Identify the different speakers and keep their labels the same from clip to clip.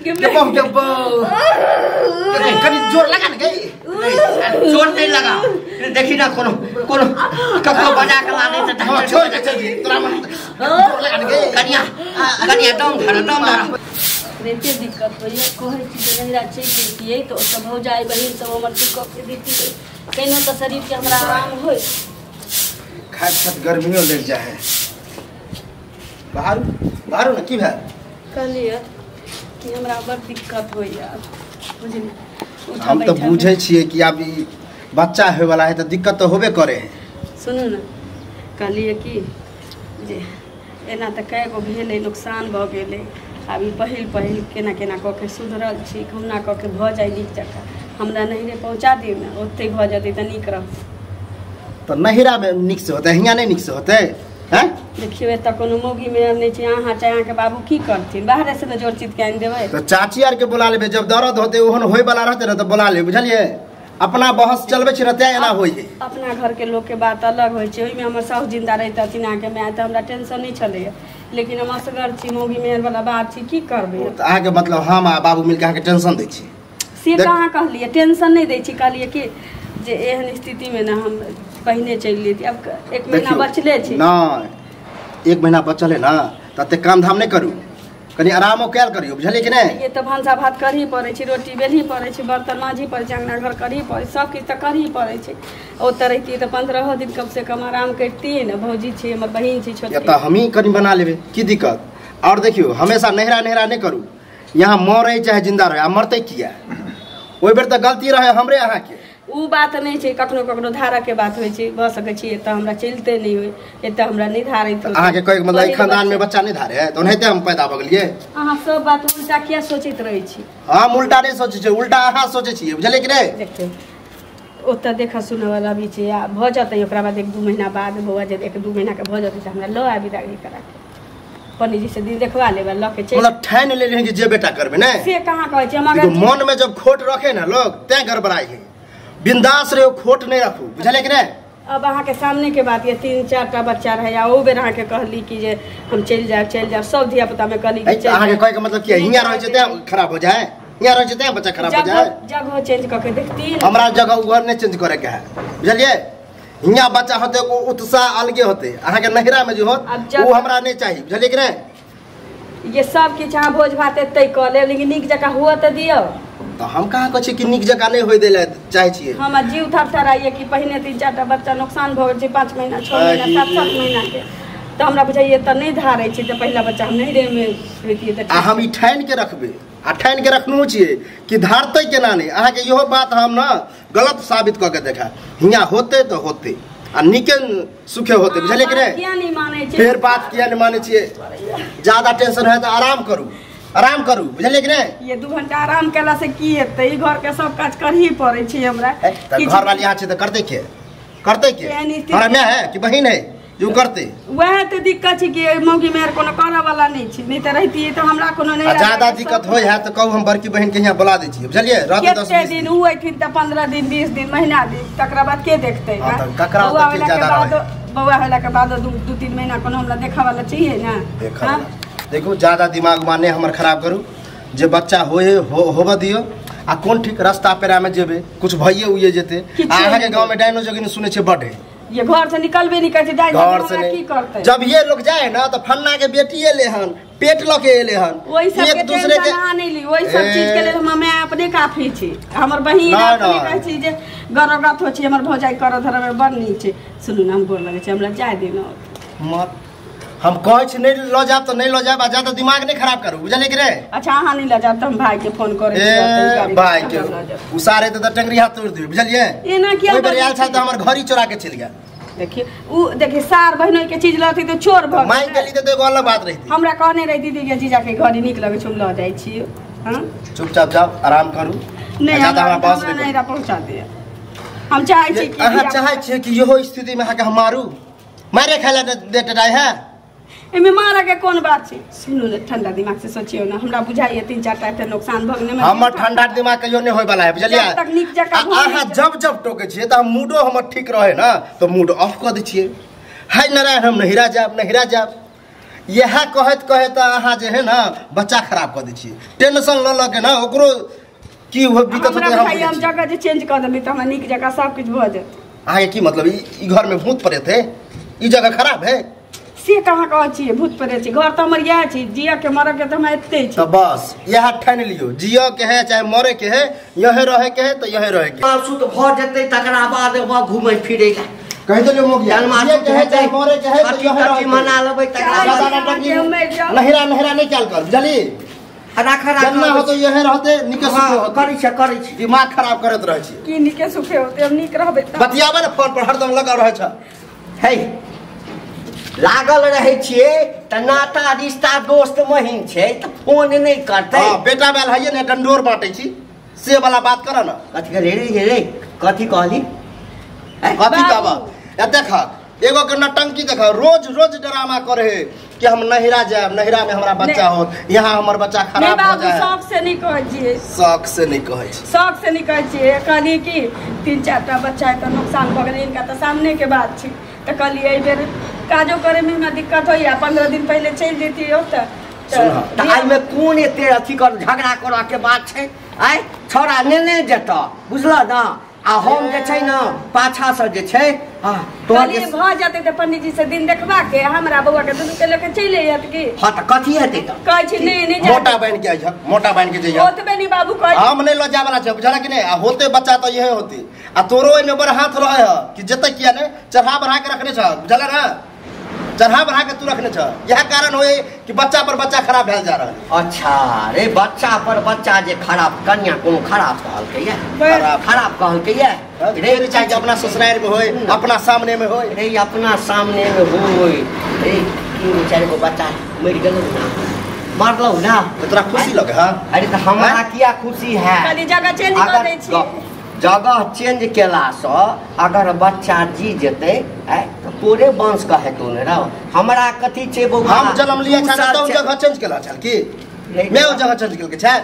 Speaker 1: के बहु के बहु कनी जोर लगा ने गई
Speaker 2: जोर नहीं लगा देखी ना कोनो कोनो ककरो बजा के लाने से
Speaker 1: हां छोड़ के चल तोरा मन जोर लगा ने गई
Speaker 2: कनिया कनिया दम धर दम धर
Speaker 3: एते दिक्कत होइए कहै छी जे नहिरा चलि जैतियै तऽ ओतऽ भौजाइ बहिन सब हमर ठीक कऽ के दितियै केहनो तऽ शरीरके हमरा आराम होइ।
Speaker 1: खाइत खाइत गर्मियो लग जाइ है। बाहर बाहर ने की भेल?
Speaker 3: कहलियै कि हमरा बड़ दिक्कत होइए बुझलियै।
Speaker 1: हम तऽ बुझै छियै कि आब ई बच्चा होयवला है तऽ दिक्कत तऽ होबे करे है।
Speaker 3: सुनू ने कहलियै कि जे एना तऽ कए गो भेलै नुकसान भऽ गेलै आब ई पहिल पहिल केना केना कऽ के सुधरल छी कहुना कऽ के भऽ जाइ नीक जकाँ हमरा नहिरे पहुँचा दियौ ने ओतहि भऽ जेतै तऽ नीक रहतै।
Speaker 1: तऽ नहिरामे नीक से होतै हियाँ नहि नीक से होतै? हैं
Speaker 3: देखियौ एतऽ कोनो मौगी मेहर नहि छै अहाँ चाहे अहाँके बाबू की करथिन बाहरेसँ ने जोर चित के आनि देबै।
Speaker 1: तऽ चाची आरके बोला लेबै जब दर्द होतै ओहन होयवला रहतै ने तऽ बोला लेबै बुझलियै। अपना बहस चलबै छै ने तें एना होइ है।
Speaker 3: अपना घरके लोकके बात अलग होइ छै ओहिमे हमर साउस जिन्दा रहितथिन अहाँके माय तऽ हमरा टेंशन नहि छलैए लेकिन हम असगर छी मौगी मेहर वाला बात छी की करबै।
Speaker 1: तऽ अहाँके मतलब हम आ बाबू मिलके अहाँके टेंशन दै छी
Speaker 3: से कहाँ कहलियै? टेंशन नहि दै छी कहलियै कि जे एहन स्थितिमे ने हम पहिने चलि लेती अब एक महीना बचले छै।
Speaker 1: नहि एक महीना बचल है ना तऽ एतेक काम धाम नहि करू कनि आरामो कयल करियौ बुझलियै कि नहि?
Speaker 3: ये तऽ भनसा भात करही पड़ै छै रोटी बेलही पड़ै छै बर्तन माँजही पड़ै छै अङ्गना घर करही पड़ै छै सब किछु तऽ करही पड़ै छै। ओतऽ रहितियै तऽ 15 दिन कमसँ कम आराम करितियै ने। भौजी छै हमर बहिन छै छोटकी
Speaker 1: एतऽ हमही कनि बना लेबै की दिक्कत। आओर देखियौ हमेशा नहिरा नहिरा नहि करू यहाँ मरै चाहे जिन्दा रहै आ मरतै किया? ओहि बेर तऽ गलती रहै हमरे अहाँके।
Speaker 3: ओ बात नहि छै कखनो कखनो धारकके बात होइ छै भऽ सकै छै एतऽ हमरा चलिते नहि होइ एतऽ हमरा नहि धारैत।
Speaker 1: अहाँके कहैके मतलब एहि खानदानमे बच्चा नहि धारे है तऽ ओनाहिते हम पैदा भऽ गेलियै?
Speaker 3: अहाँ सब बात उल्टा किया सोचैत रहै छी?
Speaker 1: हम उल्टा नहि सोचै छियै उल्टा अहाँ सोचै छियै बुझलियै कि नहि?
Speaker 3: देखियौ ओतऽ देखऽ सुनऽवला भी छै आ भऽ जेतै ओकरा बाद 1-2 महीना बाद बौआ जे 1-2 महीनाके भऽ जेतै तऽ हमरा लऽ आबी दागी करा के पंडीजी से दिन देखवा लेबै लऽ के चलि।
Speaker 1: मतलब ठानि लेलियै कि जे बेटा करबै ने
Speaker 3: से कहाँ कहै छी? हम
Speaker 1: मन में जब खोट रखे ने लोग तें गड़बड़ाइ है। बिंदास रहो खोट नहीं रखू बुझलियै कि नहीं?
Speaker 3: अब अहाँके सामने के बात ये 3-4 टा बच्चा रहे आ ओ बेर अहाँके कहली कि जे हम चलि जायब चलि जायब सब धिया पुता में कहली कि
Speaker 1: अहाँके कहै के मतलब की है? हियाँ रहै छै तें खराब हो जाए हियाँ रहै छै तें बच्चा खराब हो जाए।
Speaker 3: जगह चेंज कऽ के देखती
Speaker 1: हमरा जगह घर नहीं चेंज करे के है बुझलियै। हियाँ बच्चा होते ओ उत्साह अलगे होते अहाँके नहिरा में जे होत ओ हमरा नहीं चाहिए बुझलियै कि नहीं?
Speaker 3: ये सब किछु अहाँ भोज भात एतै कऽ लेब लेकिन नीक जकाँ हुअ तऽ दियौ।
Speaker 1: तऽ हम कहाँ कहै छियै कि नीक जकाँ नहि होइ दै लए चाहै छियै?
Speaker 3: हमरा जीव थरथराइए कि पहिने 3-4 टा बच्चा नुकसान भऽ गेल छै 5 महीना 6 महीना 7-7 महीनाके तऽ हमरा बुझाइए तऽ नहि धारै छै तऽ पहिला बच्चा हम नहिरेमे होइतियै तऽ।
Speaker 1: आ हम ई ठानि के रखबै आ ठानि के रखनहो छियै कि धारतै केना नहि। अहाँके इहो बात हम ने गलत साबित कऽ के देखा हियाँ होतै तऽ होतै आ नीके सुखे होतै बुझलियै कि नहि? फेर बात किया नहि मानै छियै? ज्यादा टेंशन है तऽ आराम करू आराम करू बुझलियै कि नहि?
Speaker 3: ये 2 घंटा आराम केला से की हेतै? ई घर के सब काज करही पड़ै छै हमरा।
Speaker 1: तऽ घर वाली यहाँ छै तऽ करतै के? करतै के? हमरा माय है कि बहिन है जो करतै?
Speaker 3: वएह तऽ दिक्कत छै कि मौगी मेहर कोनो करऽ वाला नहि छै नहि तऽ रहितियै तऽ हमरा कोनो नहि।
Speaker 1: ज्यादा दिक्कत होइ है तऽ कहू हम बड़की बहिन के यहाँ बोला दै छियै बुझलियै? रहतै 10-20
Speaker 3: दिन उ अयथिन तऽ 15 दिन 20 दिन महीना दिन तकरा बाद के देखतै?
Speaker 1: ककरा ज्यादा रहै?
Speaker 3: बौआ होला के बाद 2-3 महीना कोनो हमरा देखऽ वाला चाहिए ने।
Speaker 1: देखऽ देखू ज्यादा दिमाग माने हमर खराब करू जे बच्चा होए होबऽ दियौ आ कोन ठीक रास्ता पेरामे जेबै कुछ भइए उइए जेतै। आ अहाँके गाँवमे डाइनो जोगिनी सुनै छियै बड है।
Speaker 3: ये घर से निकलबे नहीं करै छै डाइन
Speaker 1: घर से
Speaker 3: की करतै?
Speaker 1: जब ये लोग जाए ना तो फन्ना के बेटी एले हन पेट लऽ के एले हन
Speaker 3: ओहि सब
Speaker 1: एक दूसरे के
Speaker 3: अहाँ नहि ली ओहि सब चीज के लेल हम अपने काफी छी। हमर बहिन अपने कहै छी जे गरगत होइ छै हमर भौजाइ करऽ धरऽ मे बड़ नीक छै। सुनू ने हम गोर लगै छै हमरा जाय दियौ
Speaker 1: मत। हम कहै छी नहि लऽ जायब तऽ नहि लऽ जायब आ ज्यादा दिमाग नहि खराब करू बुझलियै कि नहि?
Speaker 3: अच्छा अहाँ नहि लऽ जायब तऽ हम भाई के फोन करै छी।
Speaker 1: भाई के उसारे तऽ टंगरी हाथ तोड़ि देबै बुझलियै?
Speaker 3: एना किया?
Speaker 1: ओहि बेर आयल छल तऽ हमर घड़ी चोरा के चलि गेल।
Speaker 3: देखियौ उ देखियौ सार बहिनो के चीज लऽती तऽ चोर भऽ
Speaker 1: मांगि के लीते तऽ एगो अलग बात रहितै।
Speaker 3: हमरा कहने रही दीदी के जीजा के घड़ी नीक लगै छै हम लऽ जाइ छी। हँ
Speaker 1: चुपचाप जाउ आराम करू
Speaker 3: नहि हमरा बस नहि पहुँचा दिअ। हम चाहै छी कि
Speaker 1: अहाँ चाहै छियै कि इहो स्थितिमे अहाँके हम मारू मारे खाय लए देते है?
Speaker 3: एहिमे मारऽ के कोन बात छै? सुनू ने ठंडा दिमाग से सोचियौ ने हमरा बुझाइए 3-4 टा एते नुकसान भऽ गेलै।
Speaker 1: हमर ठंडा दिमाग कहियो नहि होय वाला है बुझलियै?
Speaker 3: तक नीक जकाँ
Speaker 1: अहाँ जब जब टोकै छियै तऽ हम मूडो हमर ठीक रहै ने तऽ मूड ऑफ कऽ दै छियै। हाय नारायण हम नहिरा जायब नहिरा जायब। इएह कहैत कहैत अहाँ जे है ना बच्चा खराब कऽ दै छियै। टेंशन लऽ लऽ के ना ओकरो की हो दिक्कत होतै।
Speaker 3: हम जगह जे चेंज कऽ देबै तऽ हमरा नीक जगह सब किछु भऽ जेतै।
Speaker 1: अहाँके की मतलब ई घर में भूत प्रेत है, ई जगह खराब है?
Speaker 3: से कहाँ कहै छियै भूत प्रेत छै, घर तऽ हमर इएह छै, जियऽ के मरऽ के तऽ हमरा एते छै।
Speaker 1: तऽ बस इएह ठानि लियौ, जियऽ के है चाहे मरे के है, यहे रहे के है तऽ यहे रहे के।
Speaker 2: सुत भऽ जेतै तकरा बाद घुमै फिरै ला
Speaker 1: कहि देलियौ मोगिया, जियऽ के है चाहे मरे के है तऽ यहे रहे के।
Speaker 2: मना लेबै तकरा
Speaker 1: बाद नहिरा नहिरा नहि कैल कर, बुझली?
Speaker 2: राख राख
Speaker 1: जन्ना हो तो यहे रहते निके सुखे होते।
Speaker 2: करै छै करै छै,
Speaker 1: दिमाग खराब करैत रहै छी।
Speaker 3: की निके सुखे होते, हम नीक रहबै तऽ
Speaker 1: बतियाबै ने फोन पर हरदम लगल रहै छ।
Speaker 2: हे लागल रहै छियै तऽ नाता रिश्ता दोस्त महीन छै तऽ फोन नहि करतै।
Speaker 1: हां बेटा बेल हइए ने डंडोर बांटै छी से वाला बात कर न।
Speaker 2: कथी कहली रे रे, कथी कहली?
Speaker 1: कथी कहब? या देख एगो के नटंकी देख, रोज रोज ड्रामा करे कि हम नहिरा जायब, नहिरा में हमरा बच्चा होत, यहाँ हमर बच्चा खराब हो जाए।
Speaker 3: शौक से नहीं कहै छियै,
Speaker 1: शौक से नहीं कहै छी,
Speaker 3: शौक से नहीं कहै छियै। कहलियै कि 3-4 टा बच्चा है तऽ नुकसान भऽ गेलै, इनका तऽ सामने के बात छै। तऽ कहलियै एहि बेर काजो करे में हमरा दिक्कत होइया, 15 दिन पहिले चलि जैतियै ओतऽ।
Speaker 2: तऽ एहिमे कोन एते अथी कर झगड़ा करऽ के बात छै? आइ छौड़ा नेने जेतऽ बुझलऽ ना, आ हम जे छै ना पाछा से जे छै
Speaker 3: तोहर भऽ जेतै तऽ पंडीजी से दिन देखबा के हमरा बौआ के दुनू के लऽ के चलि अयत की।
Speaker 2: हां तऽ कथी हेतै? तऽ
Speaker 3: कहै छी नहि नहि
Speaker 1: मोटा बनि के अइहऽ, मोटा बनि के जइहऽ।
Speaker 3: ओतबे नहीं बाबू कहै
Speaker 1: हम नहीं लऽ जाय वाला छै, बुझला कि नहीं? आ होते बच्चा तऽ इहे होते, आ तोरो ओहिमे बड़ हाथ रहै ह कि जेतै किया नहि, चढ़ा बढ़ा के रखने छ, बुझला ना? चढ़ा बढ़ा के तू रखने छ, यह कारण होए कि बच्चा पर बच्चा खराब भेल जा रहल।
Speaker 2: अच्छा रे बच्चा पर बच्चा जे खराब, कन्या कोनो खराब कहलकै ये? खराब कहलकै ये
Speaker 1: रे? चाहे अपना ससुराल में होए अपना सामने में होए
Speaker 2: रे, अपना सामने में होए रे। 3-4 गो बच्चा मरि गेलौ ना, मरलौ ना,
Speaker 1: तो तोरा खुशी लगे? हां
Speaker 2: अरे तऽ हमरा किया खुशी है?
Speaker 3: खाली जगह चेंज कर दै छी।
Speaker 2: जगह चेंज केलासँ अगर बच्चा जी जेतै तऽ तोरे वंश कहे तो ने रह। हमरा कथी छै बौआ,
Speaker 1: हम जन्म लिया छै तऽ जगह चेंज केला छल की? मैं ओ जगह चेंज केलके छै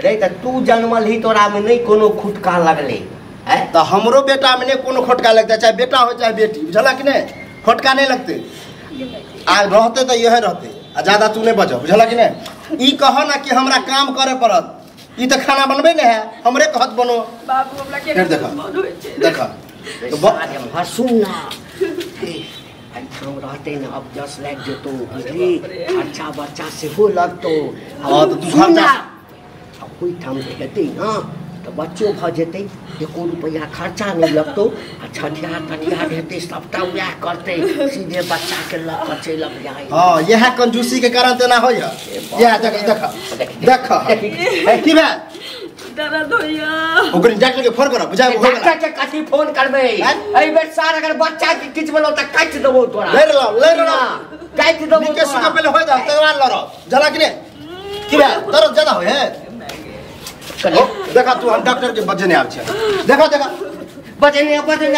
Speaker 2: रे? तऽ तू जन्मल ही तोरा में नहीं कोनो खुटका लगले
Speaker 1: तऽ हमरो बेटा में नहीं कोनो खोटका लगतै, चाहे बेटा हो चाहे बेटी, बुझला कि नहीं? खोटका नहीं लगते, आ रहते तऽ इहे रहते, आ ज्यादा तू नहीं बजह, बुझला कि नहीं? ई कह ना कि हमरा काम करे पड़त, ई तऽ खाना बनबै ने है, हमरे कहत बनो।
Speaker 3: बाबू हमरा के
Speaker 1: देखा देखा
Speaker 2: तो हंसू ना एहिठाम रहते ना, अब जस लागि जेतौ बुझली, खर्चा बर्चा सेहो लगतौ।
Speaker 1: हां तऽ तू खर्चा
Speaker 2: ओहिठाम हेतै ना तऽ बच्चो भऽ जेतै, एको रुपैआ खर्चा नहि लगतौ, आ छठिहार तठिहार हेतै सबटा वएह करतै, सीधे बच्चा के लऽ कऽ चलि अबिहै।
Speaker 1: हां इएह कंजूसी के कारण तेना होइया। इएह देख देख देख की भेल?
Speaker 3: दर्द होइया।
Speaker 1: ओकरे डॉक्टर के फोन करब, बुझाय हो गेल।
Speaker 2: डॉक्टर के कथी फोन करबै? एहि बेर सार अगर बच्चा के किछु भेलौ तऽ काटि देबौ तोरा।
Speaker 1: लड़ि लौ, लड़ि लौ,
Speaker 2: काटि देबौ।
Speaker 1: निके सुखे पहिले हो जा तकर बाद लड़ब, जला कि नहि? की भेल? दर्द ज्यादा होय है? देखा तू हम डॉक्टर के बजेने आबै छै, देखा देखा
Speaker 2: बजेने बजेने।